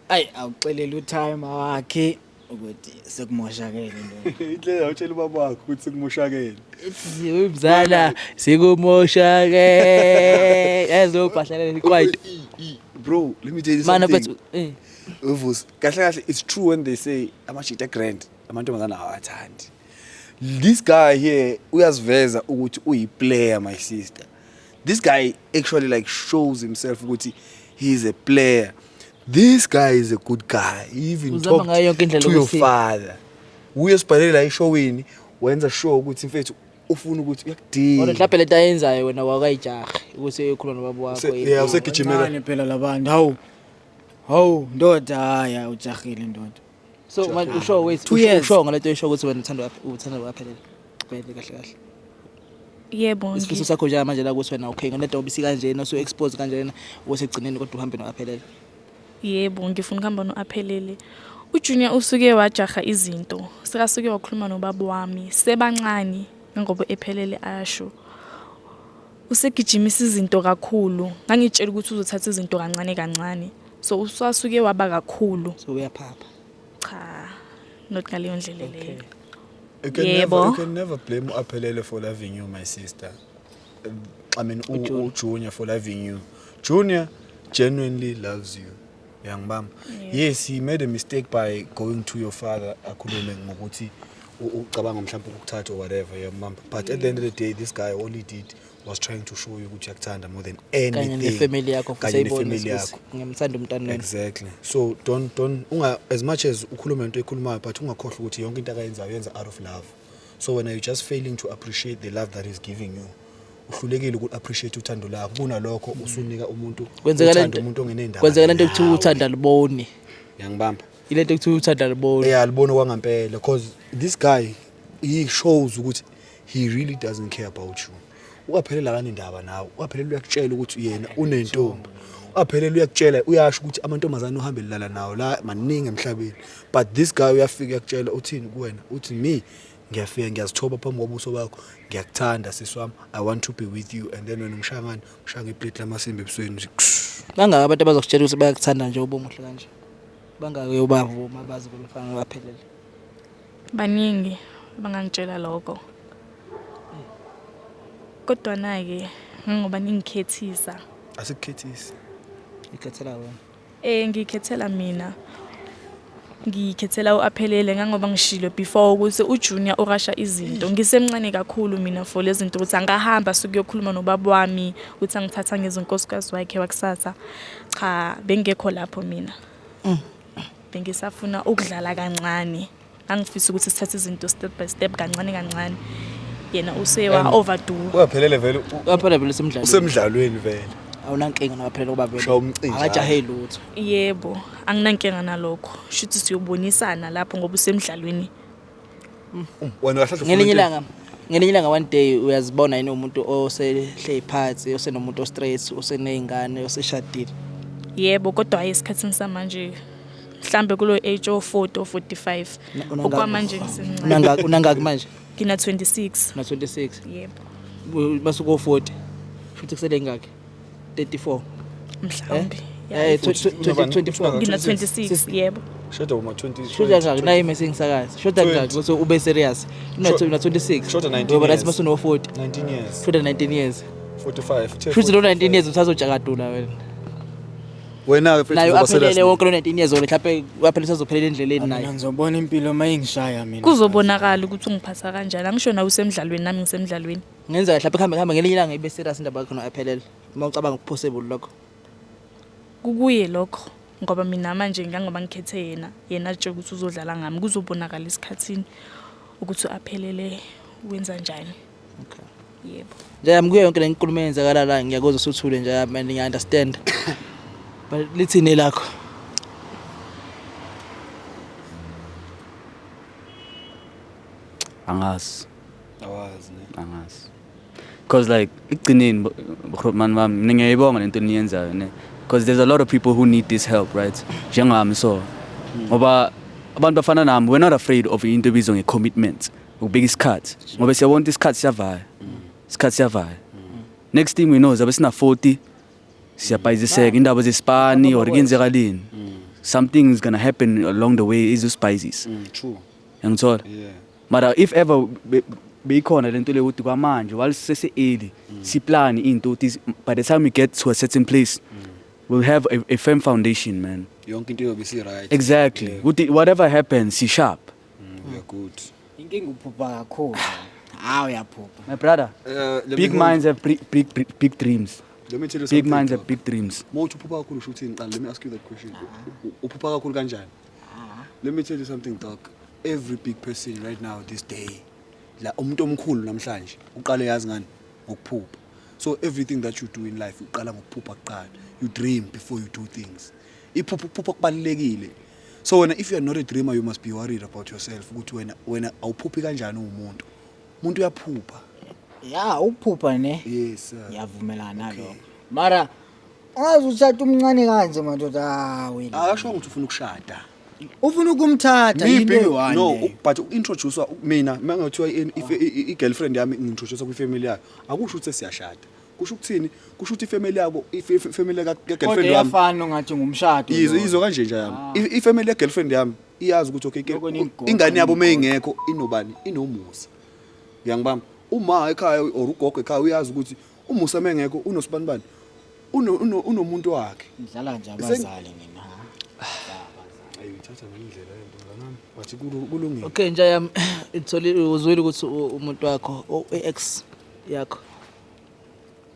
Ayi, awuxelele utimer wakhe. Ukuthi sekumoshakele ndoda. Indlela utshela ubaba wakho ukuthi sekumoshakele. Mzala sikumoshake. Yazi ubhahlela ikwayito. Bro, let me tell you Mana something. mfethu eh Uvusi, kahle kahle it's true when they say amajita grand, amantombazana awathandi. This guy here uyaziveza ukuthi uyi-player my sister. This guy actually like shows himself ukuthi he is a player. This guy is a good guy. He even Uzama talked ngayo yonke indlela to your ukuthi- father. Uyosibhalela eshowini wenza sure ukuthi mfethu ufuna ukuthi Or uyakudinga. mhlawumbe lento ayenzayo wena wakayijahi ukuthi uyokhuluma nobaba wakho. Yeah, usegijimela. Bancane phela labantu. Hawu. Hawu ndoda haya ujahile ndoda. So manje usho wait, Two years. usho ngalento oyisho ukuthi wena uthanda uthanda waphelele. Vele kahle kahle. Yebo. Isifiso sakho nje manje la ukuthi wena okay ngalento obisi kanjena usu expose kanjena ukuthi egcineni kodwa uhambe nowaphelele. Yebo, ngifuna ukuhamba no-Aphelele. UJunior usuke wajaha izinto, sekasuke wakhuluma nobaba wami sebancane njengoba ephelele asho. Usegijimisa izinto kakhulu. Ngangitshela ukuthi uzothatha izinto kancane kancane. So usasuke waba kakhulu. So uyaphapha. Cha, not ngaleyo ndlela leyo. You can Yebo. never, you can never blame Aphelele for loving you, my sister. I mean, Junior for loving you. Junior genuinely loves you. Uyangibamba? Yes, he made a mistake by going to your father akhulume ngokuthi ucabanga mhlawumbe ukukuthatha or whatever, uyangibamba? But at the end of the day, this guy all he did was trying to show you ukuthi uyakuthanda more than Kanye anything. nefamily yakho futhi Kanye ayibone nefamily ukuthi yakho. ngiyamthanda umntana wena. Exactly. So don't unga as much as ukhuluma into ekhulumayo but ungakhohlwa ukuthi yonke into akayenzayo yenza out of love. So when you're just failing to appreciate the love that he's giving you, uhlulekile uku appreciate uthando lakho. Kunalokho usunika umuntu Kwenzeka uthando lento umuntu ongenendaba. Kwenzeka lento ekuthiwa nawe. uthanda liboni. Uyangibamba? Ilento ekuthiwa uthanda liboni. Yeah, alibona kwangempela because this guy he shows ukuthi he really doesn't care about you. Uwaphelela kanindaba nawe. Uwaphelela uyakutshela ukuthi yena unentombi. Uwaphelela uyakutshela uyasho ukuthi amantombazane uhambe lala nawo la maningi emhlabeni. But this guy uyafika uyakutshela uthini kuwena? Uthi me ngiyafika ngiyazithoba phambi kobuso bakho ngiyakuthanda sisi wami I want to be with you and then wena umshaya ngani umshaya ngeplate lamasimba ebusweni nje. Bangaka abantu abazokutshela ukuthi bayakuthanda nje uba umuhle kanje. Bangaka ubavuma bazi befana baphelele. Baningi abangangitshela lokho. Kodwa na-ke njengoba ningikhethisa. Asikukhethisi. Ikhethela wena. Ngikhethela mina. Ngikhethela uAphelele ngangoba ngishilo before ukuthi uJunior urasha izinto. Ngisemncane kakhulu mina for lezi zinto ukuthi angahamba sukuyokhuluma nobaba wami ukuthi angithatha ngezinkosikazi wakhe wakusasa. Cha, bengekho lapho mina. Bengisafuna ukudlala kancane. Angifisa ukuthi sithathe izinto step by step kancane kancane. Yena usewa overdo. Uwaphelele vele Uwaphelele vele usemdlalweni. Usemdlalweni vele. Awunankinga nabaphelele kuba vele. Shaya umcinjana. Akajahe lutho. Yebo, anginankinga nalokho. Shuthi siyobonisana lapho ngoba usemdlalweni. Wena kahle Ngelinye ilanga one day uyazibona yini umuntu osehle phansi, osenomuntu ostraight, osenezingane, oseshadile. Yebo, kodwa hayi esikhathini samanje. Mhlambe kulo age of 40 or 45. Okwamanje ngisemncane. Unangaki manje? Ngina 26. Una 26. Yebo. Basuka 40. Futhi kusele ngaki? 34. Mhlawumbe. 24. Ngina 26 yebo. Shoda uma 20. Shoda ngaki nayi mesengisakazi. Shoda ngaki ukuthi ube serious. Una 26. Shoda 19 Ngoba years. nathi basuno 40. 19 years. Shoda 19 years. 45. Futhi lo 19 years usazojakadula wena. Wena ke Nayo aphelele wonke lo 19 years old mhlawumbe waphela usazophelela endleleni Mina naye. ngizobona impilo mayingishaya mina. Kuzobonakala ukuthi ungiphatha kanjani. Angisho nawe usemdlalweni nami ngisemdlalweni. Ngenza mhlawumbe kuhambe kuhambe ngelinye ilanga ibe serious indaba yakho noaphelele. Uma ucabanga possible lokho. Kukuye lokho ngoba mina manje ngangoba ngikhethe yena, yena atshe ukuthi uzodlala ngami kuzobonakala esikhathini ukuthi aphelele wenza njani. Okay. Yebo. Nje kuyo yonke le nkulumo eyenzakala la ngiyakuzwa usuthule nje man ngiya understand. But lithini lakho? Angazi. Awazi ne. Angazi. Because like ekugcineni man wami mina ngiyayibonga lento eniyenzayo ne. Because there's a lot of people who need this help, right? Njengami so. Ngoba abantu bafana nami we're not afraid of into ebizwa nge-commitment. Ukubeka isikhathi. Ngoba siyabona ukuthi isikhathi siyavaya. Isikhathi siyavaya. Next thing we know zabe sina 40 siyabhayiziseka indaba zesipani or kuyenzekalini. Something is gonna happen along the way izospices. True. Yangithola? Yeah. Mara if ever beyikhona lento le ukuthi kwamanje while sise early siplan into ukuthi by the time we get to a certain place we'll have a firm foundation, man. Yonke into iyobe isi-right. Exactly. Yeah. Ukuthi whatever happens, si sharp. We are good. Inkinga uphupha kakhulu. Hawu, uyaphupha. My brother, Let me big minds have big, big, big, big dreams. Let me tell you Big something, minds dog. have big dreams. Uma uthi uphupha kakhulu, usho ukuthini? Qala, let me ask you that question. Uphupha kakhulu kanjani? Let me tell you something, dog. Every big person right now, this day, la umuntu omkhulu namhlanje uqale yazi ngani? Ngokuphupha. So everything that you do in life uqala ngokuphupha kuqala. You dream before you do things. Iphupha, ukuphupha kubalulekile. So wena, if you are not a dreamer, you must be worried about yourself ukuthi wena awuphuphi kanjani. Uwumuntu, umuntu uyaphupha. Ya, ukuphupha ne. Yes, sir. Ngiyavumelana nalokho. Mara ungaze uthathe umncane kanje, madoda, hawe. Akasho ukuthi ufuna ukushada. Ufuna ukumthatha Me into eyi-one no, leyo. But uku-introduce mina, uma ngathiwa if i-girlfriend yami ngi-introduce kwifamily yayo, akusho ukuthi siyashada. Kusho ukuthini? Kusho ukuthi ifamily yabo, ifamily Kodwa ka-girlfriend wami iyafana ungathi ngumshado yizo loyo. yizo kanje nje yami. Ifamily ye-girlfriend yami iyazi ukuthi okay, Lokho niyimgoqo, ingane yabo niyimgoqo. meyingekho inobani? Inomusa. Uyangibamba? Uma ekhaya or ugogo ekhaya uyazi ukuthi umusa mengekho unosibanibani, unomuntu wakhe. Nidlala nje abazali nina. Ayithatha ngendlela lento, mnganami, but kulungile. Okay, nje yami itholile, uzwile ukuthi umuntu wakho, i-ex yakho,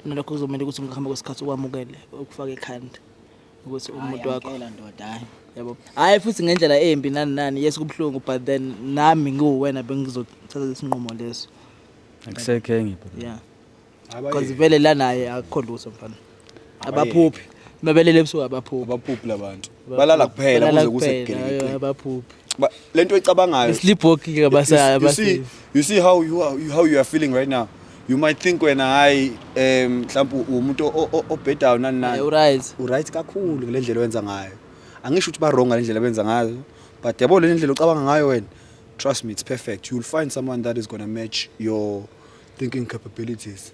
nalokho kuzomela ukuthi ngokuhamba kwesikhathi ukwamukele, ukufaka ekhanda ukuthi umuntu wakho Yamkela ndoda, hayi. Yabo, hayi futhi ngendlela embi nani nani. Yes, kubuhlungu, but then nami ngiwuwena bengizothatha isinqumo leso. Akusekho enye, bro. Yeah, because vele la naye akukho lutho, mfana, abaphuphi mabelele ebusuku, abaphuphi. Abaphuphi labantu, balala kuphela. Balala Kuze kuse kuphela, kugelekeqe. abaphuphi. Lento oyicabangayo, Sleepwalking abasa you see, you see how you are feeling right now. You might think wena, hayi, mhlawumbe umuntu obhedayo nani nani. Uright. Uright kakhulu ngale ndlela owenza ngayo. Angisho ukuthi ba wrong ngale ndlela abenza ngayo, but yabo, le ndlela ocabanga ngayo wena, trust me, it's perfect. You'll find someone that is going to match your thinking capabilities,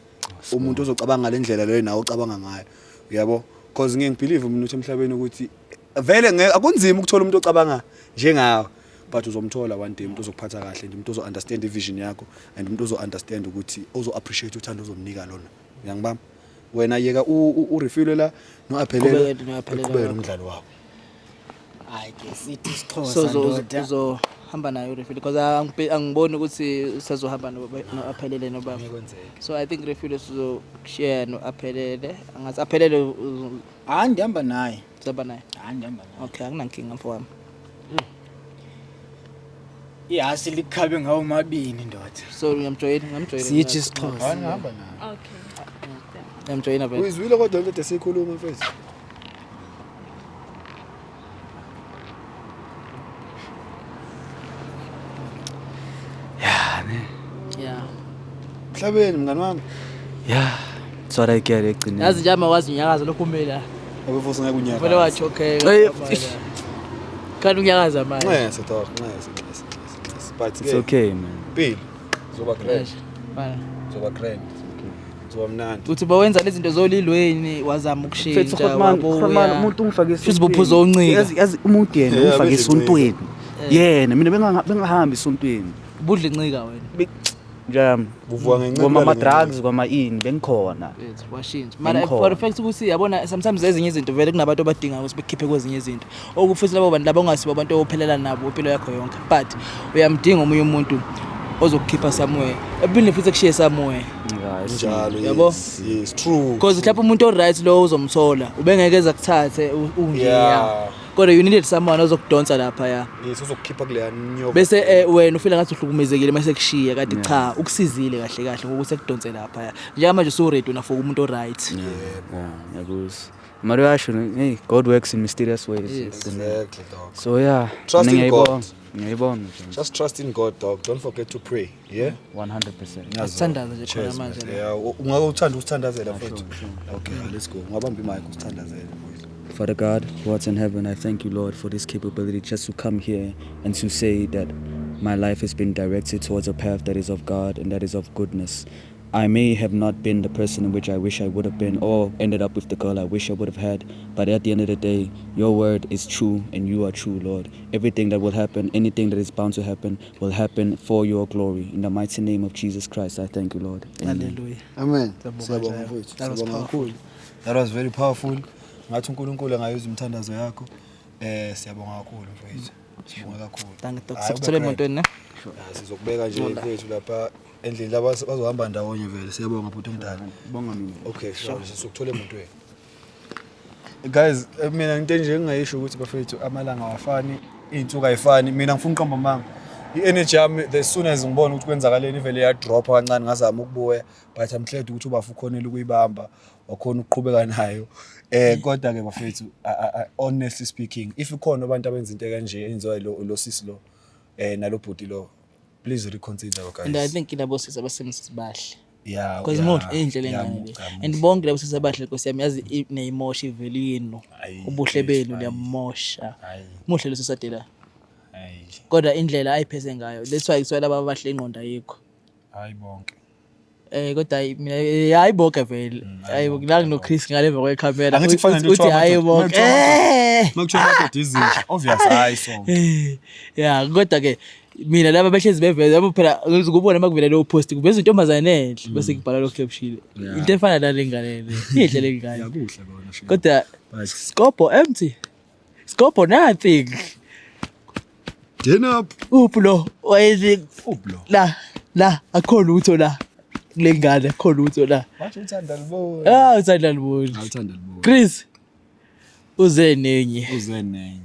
umuntu ozocabanga ngale ndlela leyo nawe ocabanga ngayo, uyabo, because ngiye ngibelieve mina ukuthi emhlabeni ukuthi vele akunzima ukuthola umuntu ocabanga njengawe, but uzomthola one day umuntu ozokuphatha kahle and umuntu ozo-understand ivision yakho and umuntu ozo-understand ukuthi ozo-appreciate uthando ozomnika lona. Uyangibamba? Wena yeka urefile la no-aphelele. Qhubeke no-Aphelele Qhubeke wakho. nomdlalo wabo. Hayi ke, sithi So isiXhosa ndoda. uzohamba naye uRefile because angiboni ukuthi usazohamba no-Aphelele nobaba. So I think Refile sizoshare no-Aphelele, angathi Aphelele Hayi, ndihamba naye. Uzohamba naye. Hayi, ndihamba naye. Okay, akunankinga, mfowami. Ihasi likhabe ngawo mabini, ndoda. So ngiyamjoyina, ngamjoyina. Sithi isiXhosa. Hayi, ngihamba naye. Okay. Ngiyamjoyina vele. Uyizwile kodwa into ede siyikhuluma, mfethu? Yeah, ne. Yeah. Mhlabeni, mngani wami. Yeah. That's what I get ekugcineni. Yazi nje amakwazi unyakaza lokhu umela. Abefusi ngeke Vele unyaka. wachokheka. Eh, Kanti unyakaza manje. Nxese dog, nxese, nxese, nxese. But It's okay, man. Impilo zoba grand. Bana. Zoba grand, zoba mnandi. Uthi bawenza lezi zinto zolilweni, wazama Mfethu, ukushintsha. Grootman, Grootman, wabuya. umuntu ungifake Shuthi buphuza uncika. Yazi umuntu yena Yeah, ungifake bedle esontweni. Yena mina bengahambi esontweni. Budla incika wena. Njami. Buvuka ngencane. Kwama ma drugs, kwama ini, bengikhona. Yethu washintsha. Mara Bengikhona. for the fact ukuthi yabona sometimes ezinye izinto vele kunabantu abadinga ukuthi bekhiphe kwezinye izinto. Okufuthi labo bantu labo ongasibo abantu ophelela nabo impilo yakho yonke. But uyamdinga omunye umuntu ozokukhipha somewhere. Ephinde futhi ekushiye somewhere. Njalo. Yabo? Yes, true. Because mhlawumbe umuntu o-right lo uzomthola, ubengeke eze akuthathe unje ya. Kodwa you needed someone ozokudonsa lapha ya. Yes, uzokukhipha kuleya nyoka. Bese wena ufila ngathi uhlukumezekile mase kushiya, kanti cha, ukusizile kahle kahle ngokuthi ekudonse lapha ya. Njengamanje usu-ready wena for umuntu o-right. Yeah, ngiyakuzwa. Mara uyasho, hey, God works in mysterious ways. Yes. Exactly, dog. So yeah, Trust mina in God. ngiyayibonga. Ngiyayibonga nje. Just trust in God, dog. Don't forget to pray, yeah. 100%. Asithandaze nje khona Cheers, manje man. la. Yeah, ungake uthanda usithandazela, mfethu? Okay, let's go. Ungabamba imic usithandazele, boys. Father God, who art in heaven, I thank you, Lord, for this capability just to come here and to say that my life has been directed towards a path that is of God and that is of goodness. I may have not been the person in which I wish I would have been or ended up with the girl I wish I would have had, but at the end of the day, your word is true and you are true, Lord. Everything that will happen, anything that is bound to happen, will happen for your glory. In the mighty name of Jesus Christ, I thank you, Lord. Amen. Hallelujah. Amen. Siyabonga, Siyabonga Jayo. mfowethu. That was Siyabonga powerful. kakhulu. That was very powerful. Ngathi uNkulunkulu angayizwa imithandazo yakho. Siyabonga kakhulu mfowethu. Sibonga kakhulu. Thank you, Doc. Hhayi, ube Sikuthole grand. emotweni ne? Ah, sizokubeka nje mfowethu lapha endlini laba bazohamba ndawonye vele. Siyabonga bhuti omdala. Okay, sure. Sizokuthola emotweni. Guys, mina into nje engingayisho ukuthi bafethu amalanga awafani, iy'nsuku ayifani. Mina ngifuna uqamba amanga. I-energy yami the soon as ngibona ukuthi kwenzakaleni ivele yadropha kancane ngazama ukubuya, but I'm glad ukuthi ubafu ukhonile ukuyibamba, wakhona ukuqhubeka nayo. Kodwa ke bafethu, honestly speaking, if ikhona abantu abenza into kanje enziwa lo sisi lo nalo bhuti lo, please reconsider guys. And I think labo sisi abasemsisi bahle. Yeah, Because yeah, muhle indlela yeah, engane le. muhle. And bonke labo sisi abahle Nkosi yami yazi niyayimosha ivelu yenu. Ayi, Ubuhle benu ayi. niyamosha. Ayi. Muhle lo sisi la. Ayi, Kodwa indlela ayiphese ngayo. That's why kuthiwa laba abahle ingqondo ayikho. hayi bonke. Kodwa hayi mina hayi bonke vele. Hayi la kuno Chris ngale emva kwekhamera. Angithi kufana nento Uthi ekuthiwa hayi amadoda- bonke. Makuthiwa amadoda izinja, obvious hayi sonke. Yeah, kodwa ke mina laba behlezi beveza yabo phela ngizokubona makuvela leyo post kuveza intombazane enhle bese ngibhala lo caption. Into efana nale ngane le. Inhle le ngane. Yakuhle kona shit. Kodwa But- scope empty. Scope nothing. Turn up. Uphi lo? Wayethi Uphi lo? la la akho lutho la. Kule ngane akho lutho la. Wathi uthanda libona. Ah, uthanda libona. Awuthanda libona. Chris uze nenye. Uze nenye.